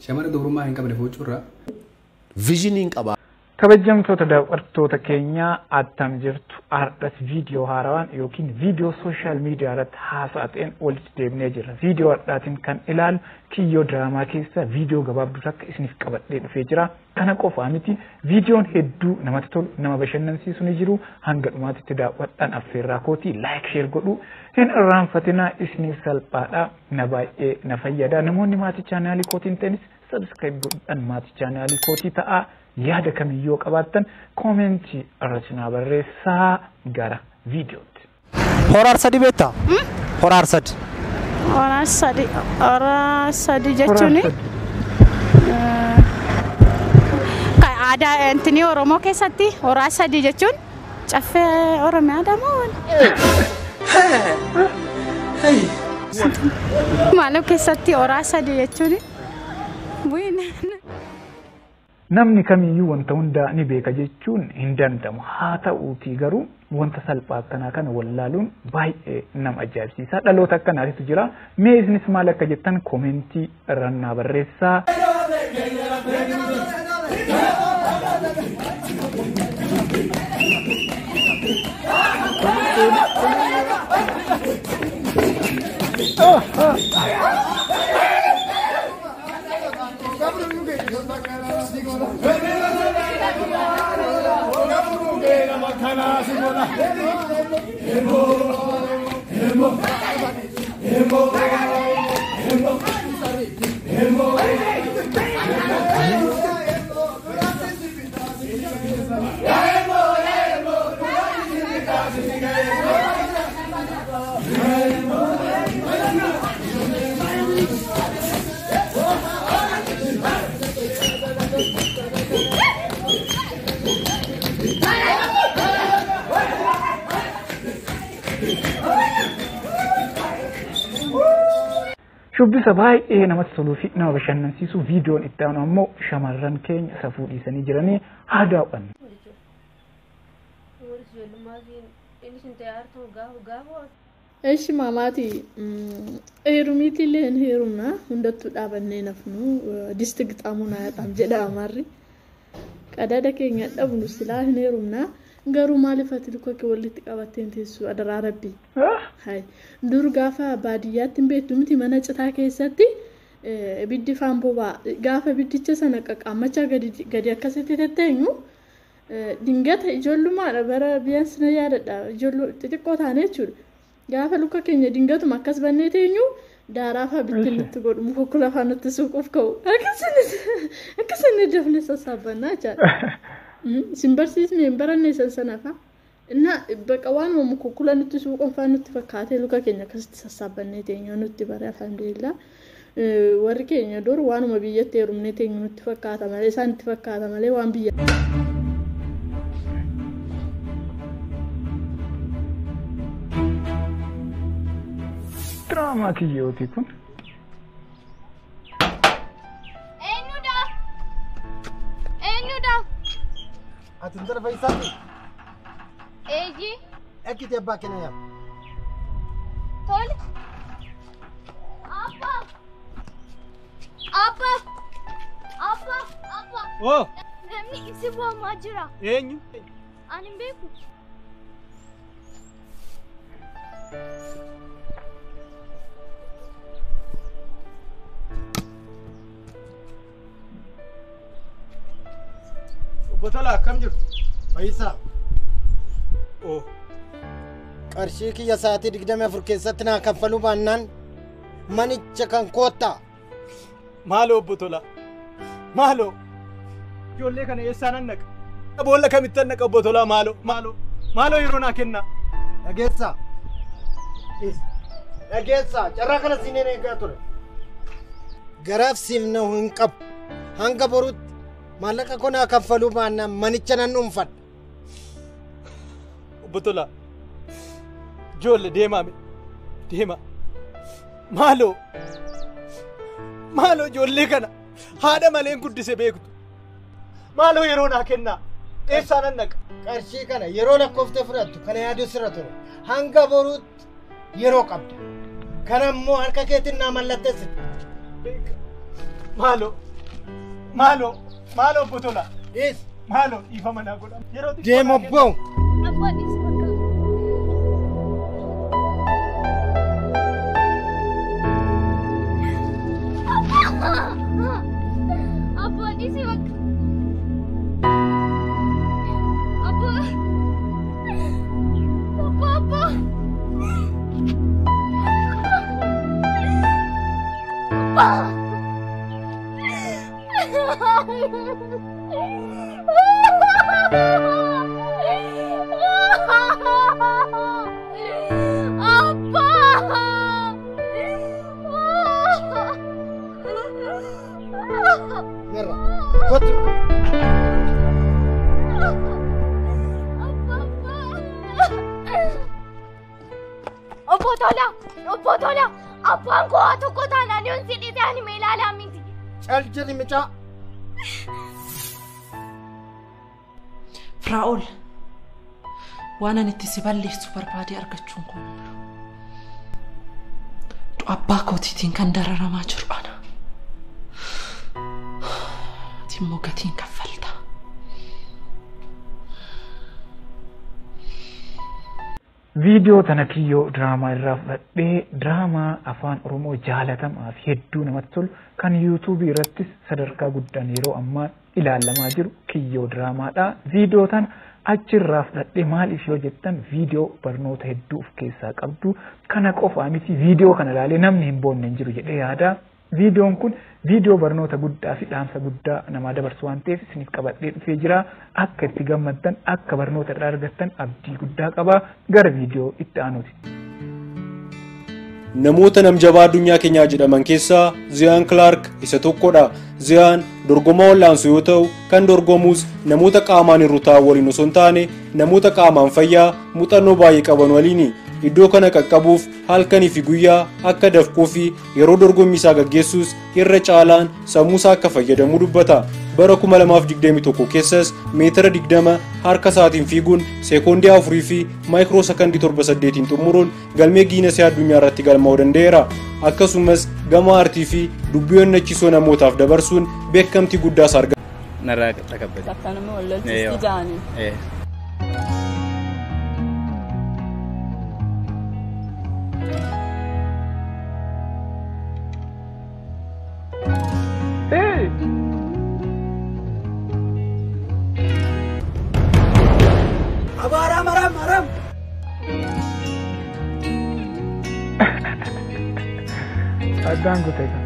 Shamara dubrummaa hin qabne fuuchuurraa. Vizhiniin qaba. Kabajamtoota daawwattoota keenyaa, attam jirtu? Har'as viidiyoo haarawaan yookiin viidiyoo social media irratti haasa'a ta'een walitti deebinee jirra. Viidiyoo har'aatiin kan ilaalu Kiyyoo Diraamaa keessa viidiyoo gabaabduu takka isiniif qabadhee dhufee jira. Kana qofaa miti, viidiyoon hedduu namatti tolu, nama bashannansiisu ni jiru. Hanga dhumaatitti daawwadhaan affeerraa kootii. Like, share godhuu hin irraanfatinaa, isiniif salphaadha, na baay'ee na fayyada. Namoonni maatii chaanaalii kootiin ta'anis subscribe godhuudhaan maatii chaanaalii kootii ta'aa. Yaada kamiyyuu qabaattan koomentii irratti naa barreessaa. Gara viidiyootti. Hora Arsadi beektaa? Hora Arsadi. Hora Sadi, Hora Sadi jechuun kan aadaa intini Oromoo keessatti Hora Sadi jechuun Caffee Oromiyaa moo maaloo keessatti Hora Sadi jechuun bu'in. Namni kamiyyuu wanta hundaa ni beeka jechuun hin danda'amu. Haa ta'uutii garuu wanta salphaa akkanaa kana wallaaluun baay'ee nama ajaa'ibsiisa. Dhaloota akkanaatitu jira. Mee isinis maal akka jettan koomentii irra naa barreessaa. Shubbisa baay'ee namatti toluu fi nama bashannansiisu. Viidiyoon itti aanu ammoo shamarran keenya safuu dhiisanii jiranii, haa daawwannu. Eshi maamaati heerumiitii illee hin heerumna, hundattuu dhaabannee nafnu disti gixaamuun hayaxaam jedha Amaarri. Qadaada keenya dhabnu silaa hin heerumna, garuu maaliif ati luka kee walitti qabatteen teessu? Adaraa rabbi. Hai, dur gaafa baadiyyaatti hin beektu miti, mana citaa keessatti ibiddi faan boba'a. Gaafa ibiddicha sana qaqqaammachaa gadi gadi akkasitti tetteenyu, dingata ijoollummaadha, bara biyyaans na yaadadha, ijoolluu xixiqqoo taane jechuudha. Gaafa luka keenya dingatuma akkas bannee teenyu, daaraa fa'aa bittin nutti godhu, muka lafaa nutti suuquuf ka'u. Akkasinni dafne sassaabbannaa jechaadha. Sin barsiisne hin baranne san sana fa'a. Inna baqa waanuma mukukkula nutti suuqan fa'aa nutti fakkaatee luka keenya akkasitti sassaabbannee teenyu nutti bare, alhamdulillah. Warri keenya dur waanuma biyyatti heerumnee teenyu nutti fakkaata malee, isaan itti fakkaata malee, waan biyya. Diraamaa Kiyyooti kun. Eenyudha? Eenyudha? Ati intala Fayyisaati? Eeyyii. Dhaqiitii abbaa keenya yaam. Tole. Abba! Abba! Abba! Abba! Oo, Namni isin waamaa jira. Eenyu? Ani hin beeku. Obbo Tolaa, akkam jirtu? Fayyisaa, Oo, qarshii kiyya sa'aatii 24 keessatti naa kaffaluu baannaan manicha kan koottaa. Maaloo obbo Tolaa? Maaloo? Ijoollee kana eessaan an naqa? Boolla kamittan naqa obbo Tolaa? Maaloo? Maaloo? Maaloo, yeroo naa kennaa? Dhageessaa. Dhageessaa, carraa kana siineen eegaa ture. Garaaf siif nahu hin qabu. Hanga borutti maallaqa koo naa kaffaluu baannaan manicha nan dhuunfadha. Obbo Tolaa. Ijoollee deemaa mee? Deemaa. Maaloo? Maaloo, ijoollee kana haadha maleen guddise beektu. Maaloo, yeroo naa kennaa? Eessaan an naqa? Qarshii kana yeroo lakkooftee fudhattu kana yaaduu sirra ture. Hanga boruutti yeroo qabda. Kana immoo harka keetiin naa mallatteessite. Maaloo? Maaloo maaloo obbo Tolaa. Dhiis. Maaloo dhiifama naa godha. Yeroo xiqqoo. Deem obboo. Abbaa dhiisi bakka. Abbaa dhiisi bakka. Abbaa. Abbaa abbaa. Abbaa. Narra. Kottu. Obbo Tolaa! Obbo Tolaa! Abbaan koo haa tokko taanaan yoon si dhiise ani mee ilaalaa miti. Cal jedhi mucaa. Firaa'ol, waan ani itti si balleessu barbaadee argachuun koo du'a abbaa kootiitiin kan dararamaa jiru ana. Ati immoo gatiin kaffalta. Viidiyoo tana Kiyyoo Diraamaa irraa fudhadhee, diraamaa afaan Oromoo jaalatamaa fi hedduu namatti tolu kan yuutuubii irrattis sadarkaa guddaan yeroo ammaa ilaalamaa jiru Kiyyoo Diraamaadha. Viidiyoo tana achirraa fudhadhee, maaliif yoo jettan, viidiyoo barnoota hedduu of keessaa qabdu kana qofaa miti, viidiyoo kana ilaalee namni hin boonne hin jiru jedhee yaada. Viidiyoon kun viidiyoo barnoota guddaa fi dhaamsa guddaa namaa dabarsu waan ta'eef isiniif qabadhee dhufee jira. Akka itti gammaddan, akka barnoota irraa argattan abdii guddaa qaba. Gara viidiyoo itti aanuti. Namoota namjabaa addunyaa keenyaa jedhaman keessaa Ziyaan Kilaark isa tokkodha. Ziyaan dorgomaa wal'aansoo yoo ta'u, kan dorgomus namoota qaamaan hir'uu ta'an waliin osoo hin taane, namoota qaamaan fayyaa muuxannoo baay'ee qaban waliini. Iddoo kana qaqqabuuf halkanii fi guyyaa akka dafquu fi yeroo dorgommii isaa gaggeessus irra caalaan sammuu isaa akka fayyadamu dubbata. Bara 2021 keessas meetira 20 harka isaatiin fiiguun sekoondii 4 fi maayikiroo sekondii 78 xumuruun galmee Giinesii addunyaa irratti galmaa'uu danda'eera. Akkasumas gama aartii fi dubbii onnachiisoo namootaaf dabarsuun beekamtii guddaas argata. Narraa takabbate. Takka nama wallolchisti jaanii. Abaram aram aram. Addaan kutee kan.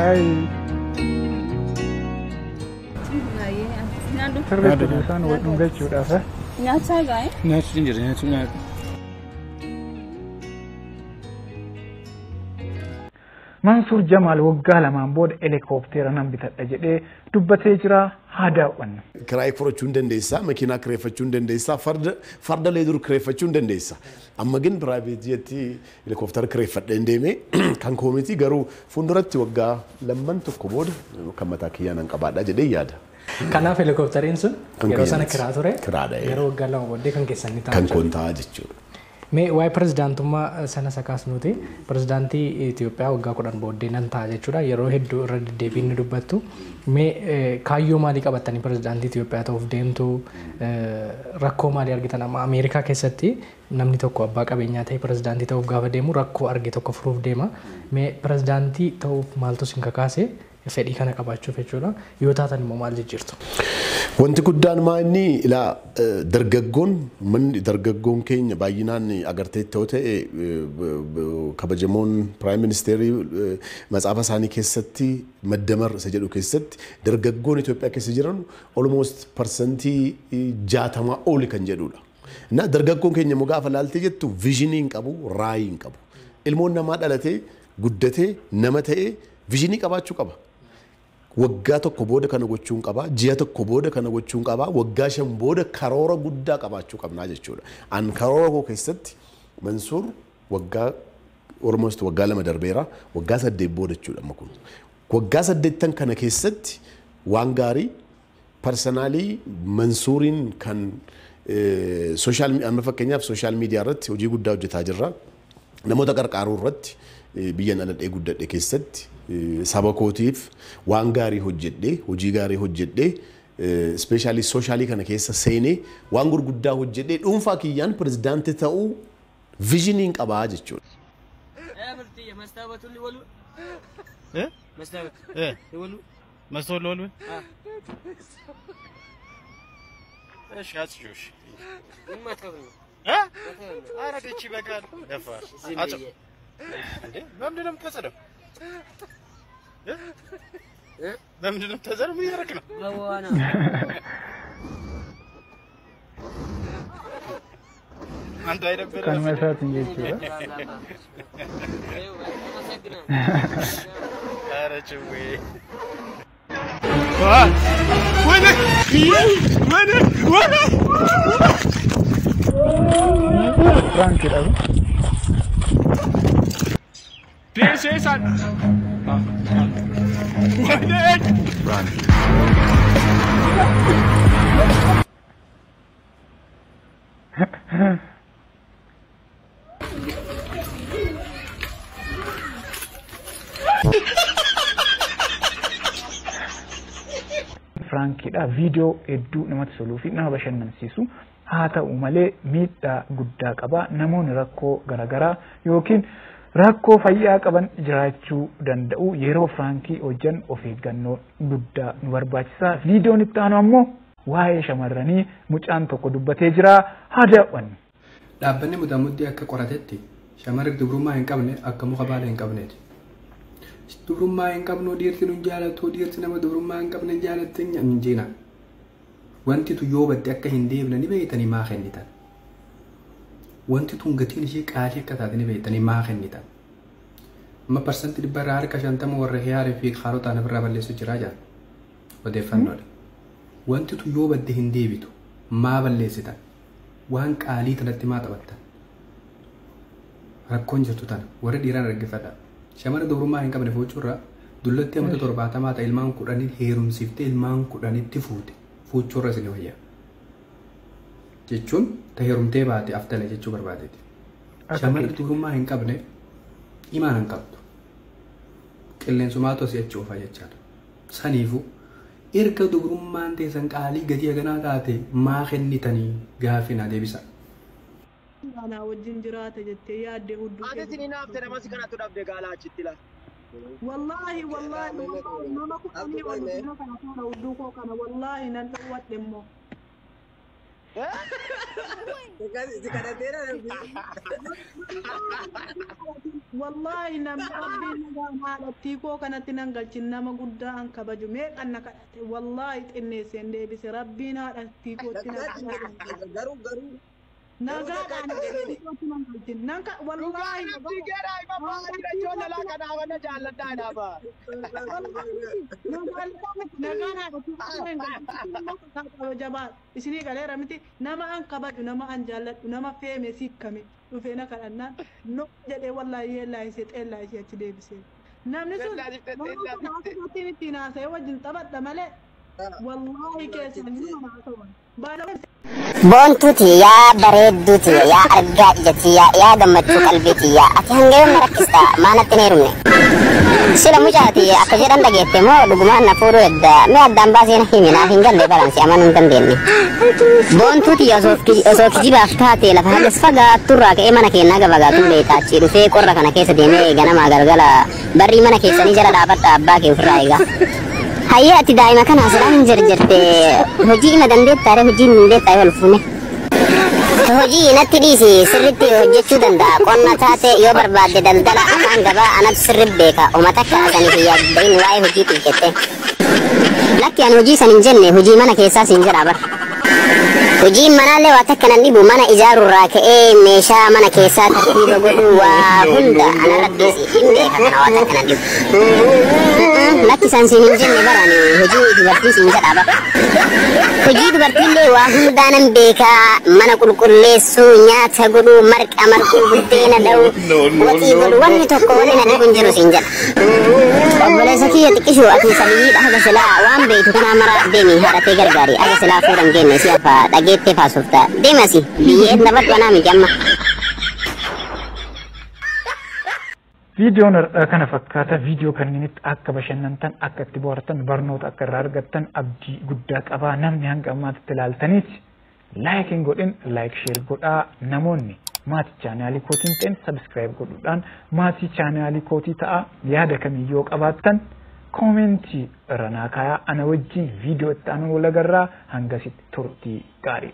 Ay. Sirriitti isaan wal dhungachuudhaaf. Nyaachaa gaa'e? Nyaachuu hin jiru, nyaachuu nyaatu. Mansuur Jamaal waggaa 2n booda helikooppitera nan bitadha jedhee dubbatee jira, haa daawwannu. Kiraayii fudhachuu hin dandeessaa, makiinaa kireeffachuu hin dandeessaa, farda lee dur kireeffachuu hin dandeessa. Amma gin private jetti helikooppitara kireeffadhee hin deemee kan koo miti, garuu fuulduratti waggaa lamman tokko booda kan mataa kiyyaa nan qabaadha jedhee yaada. Kanaaf helikooppitariin sun Kan yeroo sana kiyyaati. kiraa ture. Kiraadha. Yeroo waggaa 2 booddee kan keessan ni ta'a. Kan koon ta'a jechuudha. Mee waa'ee pirezidaantummaa sana sakaasnuuti. Pirezidaantii Itoophiyaa waggaa 10 booddee nan ta'a jechuudha. Yeroo hedduu irra deddeebiin ni dubbattu. Mee kaayyoo maalii qabattanii pirezidaantii Itoophiyaa ta'uuf deemtu? Rakkoo maalii argitan? Amma Ameerikaa keessatti namni tokko abbaa qabeenyaa ta'e pirezidaantii ta'uuf gaafa deemu rakkoo arge tokko furuuf deema. Mee pirezidaantii ta'uuf maaltu isin kakaase? Fedhii kana qabaachuuf jechuudha. Yoo taatan immoo maal jijjiirtu? Wanti guddaan maa inni ilaa, dargaggoon manni dargaggoon keenya baay'inaan agartee ta'u ta'e, kabajamoon piraayim ministeerii matsaafa isaanii keessatti maddamar isa jedhu keessatti dargaggoon Itoophiyaa keessa jiran almost 60% oli kan jedhudha. Na dargaggoon keenya immoo gaafa laaltee jettu vision hin qabu, raayii hin qabu. Ilmoon namaa dhalatee guddatee nama ta'ee vision qabaachuu qaba. Waggaa tokko booda kana gochuun qaba, ji'a tokko booda kana gochuun qaba, waggaa 5 booda karoora guddaa qabaachuu qabnaa jechuudha. An karoora koo keessatti Mansuur waggaa almost waggaa 2 darbeera, waggaa 8 booda jechuudha amma kun. Waggaa 8 kana keessatti waan gaarii personally Mansuuriin kan social, amma fakkeenyaaf social media irratti hojii guddaa hojjetaa jirra. Namoota qarqaaruu irratti biyya dhaladhee guddadhe keessatti saba kootiif waan gaarii hojjedhee, hojii gaarii hojjedhee, especially socially kana keessa seenee waan gurguddaa hojjedhee dhuunfaa kiyyaan pirezidaantii ta'uu visioniin qabaa jechuudha. Kanuma isaatiin jechuudha. Piraankiidha kun. Piraankiidha. Viidiyoo hedduu namatti toluu fi nama bashannansiisu. Haa ta'u malee miidhaa guddaa qaba. Namoonni rakkoo garaagaraa yookiin rakkoo fayyaa qaban jiraachuu danda'u. Yeroo piraankii hojjan of eeggannoo guddaa nu barbaachisa. Viidiyoon itti aanu ammoo waa'ee shamarranii mucaan tokko dubbatee jira. Haa daawwannu. Dhaabbanni mudaamuddii akka qoratetti shamarri dubrummaa hin qabne akka muka baala hin qabneeti. Dubrummaa hin qabnu, dhiirti nu jaalatu, dhiirti nama dubrummaa hin qabne jaalatti hin jiina. Wanti tu yoo badde akka hin deebine ni beektanii maa kennitan? Wanti tun gatiin ishee qaalii akka taate ni beektanii maa kennitan? Amma 50% warra hiyaarii fi kaarotaan ofirraa balleessu jira jaan odeeffannoodha. Wanti tu yoo badde hin deebitu maa balleessitan? Waan qaalii tanatti maa taphattan? Rakkoon jirtu tana warri dhiiraan dhaggeeffadha. Shamarra dubrummaa hin qabne fuuchurraa dullatti amata 70 ta'e ilmaan 10 heerumsiiftee ilmaan 10tti fuute fuuchurra isin wayya. Jechuun ta heerumtee baate aftale jechuu barbaadeeti. Shamarri dubrummaa hin qabne imaan hin qabdu. Qilleensumaatu asii achi oofaa jechaadha. Saniifuu erga dubrummaan teessan qaalii gatii haganaa taate maa kennitanii gaaffii naa deebisa. Ana wajjin jiraata jettee yaadde hudduu. Ati isin naafte nama si kanatti dhabde gaalaa achitti la. Wallaahi wallaahi nama kudhanii ol nama kana tola hudduu koo kana wallaahi nan dhowwadhe immoo. Si kadhatteera namni. Wallaahi namni rabbiin nagaan haadhattii koo kanatti nan galchin nama guddaa an kabaju meeqan na kadhate wallaahi xinneesseen deebise rabbiin haadhattii kootti na Garuu garuu. Nagaadhaan haadhattii nan galchin nan wallaahi. Nagaan haadhattii koo jabaa isinii galeera miti nama an kabaju nama an jaalladhu nama feeme sikkame dhufee na kadhannaan no jedhee wallaahi yeellaa ishee xeellaa ishee achi deebisee. Namni sun waan ittiin haasa'ee wajjin taphadha malee wallaahi keessan nama haasa'an. Boontuuti yaa bareedduuti yaa argaa ijatti yaa gammachuu qalbiiti yaa ati hanga yoom na rakkista maanatti hin heerumne. Sila mucaati akka jedhan dhageette moo dhugumaan na fuudhuu edda mee addaan baasee na himi naaf hin galle balansi amanuu hin dandeenye. Boontuuti osoo kijibaaf taate lafa hagas fagaatturraa ka'ee mana keenyaa gafagaatuun beekta achii dhufee qorra kana keessa deemee ganamaa galgala barrii mana keessanii jala dhaabadha abbaa kee ofirraa eegaa. Hayya ati daa'ima kana asirraa hin jirjirte hojii ima dandeettaare hojii hin dandeettaa yoo fuune. Hojii natti dhiisi sirriitti hojjechuu danda'a qonna taate yoo barbaadde daldala afaan gabaa anatu sirri beeka oma takka asanii fi yaaddayin waa'ee hojiitiif jette. Lakki ani hojii san hin jenne hojii mana keessaa siin jedha bar. Hojiin manaallee waa takka nan dhibu mana ijaarurraa ka'ee meeshaa mana keessaa tartiiba godhuu waa hunda anarra dhiisi hin beeka kana waa takka nan dhibu. Lakki san siin hin jenne bara ani hojii dubartii siin jedha bar. Hojii dubartiillee waa hundaa nan beeka mana qulqulleessuu nyaata godhuu marqa marquu buddeena dha'uu waxii godhuu wanni tokko wanni na dhibu hin jiru siin jedha. Obboleessa kiyya xiqqishuu ati sabiyyiidha haga silaa waan beektu kanaa mara deemi haadhatee gargaari haga silaa fuudhan geenne si hafa dhageettee faasofta deemi asi biyyeen taphadhu anaa miti amma. Viidiyoon har'aa kana fakkaata. Viidiyoo kanneenitti akka bashannantan, akka itti bohaartan, barnoota akka irraa argattan abdii guddaa qabaa. Namni hanga ammaatti ilaaltaniiti like hin godhin, like, share godhaa. Namoonni maatii chaanaalii kootiin ta'in subscribe godhuudhaan maatii chaanaalii kootii ta'a. Yaada kamiyyoo qabaattan koomentii irra naa kaayaa. Ana wajjin viidiyoo itti aanu wal agarraa, hangasitti turtii gaarii.